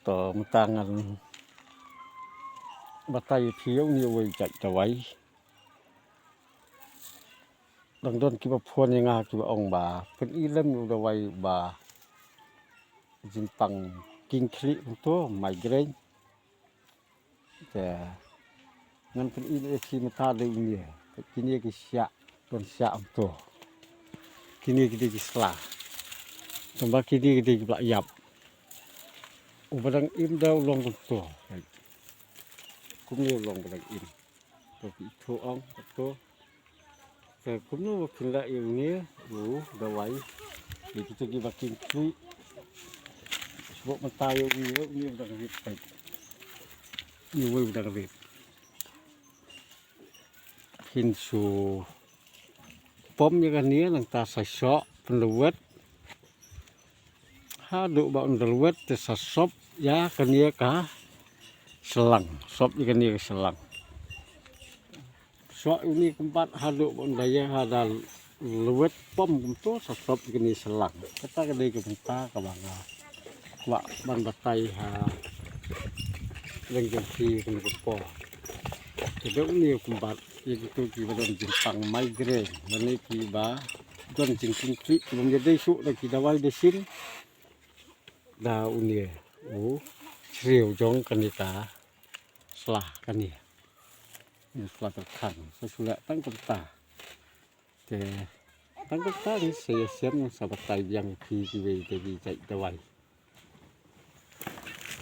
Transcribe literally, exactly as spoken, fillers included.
To mynta ngan batai ïa phi ïa une uwei jait dawai. Dang don kiba phone ïa nga kiba ong ba pyni lem ïa u dawai ba jingpang king khlieh kumto, migraine. Te ngan pyni ïa phi mynta dei une. Kine ki shiah, don shiah kumto. Kine ki dei ki sla. Tangba kine ki dei kiba la ïap. Uba dang im da u long kumto. Kumne u long ba dang im. To ki ithuh ong kumto. Te kumno ba phin lah ïa une u dawai ïa kito kiba king khlieh. Sbok mynta ïa une, une u dang rit peit. Une uwei u dang rit. Phin shu pom ïa kane nangta sa shoh pynlwet. Haduh ba un da lwet te sa sop ïa kane ka slang, sop ïa kane ka slang. Sop ïa une kumbat haduh ba un da ïa ha da lwet pom kumto sa sop ïa kane slang. Kata ka dei ka bynta kaba nga kwah ban batai ha leng jong phi kane ka por. Te da une kumbat ïa kito kiba don jingpang migraine, lane kiba don jingking khlieh, kiba ym ïadei shuh da ki dawai da shin. Da une u shriew jong kane ka sla kane. Une sla tyrkhang, sa shu leh tang kumta. Te tang kumta ngi sa ïashem sa batai biang ïa phi kiwei de ki jait dawai.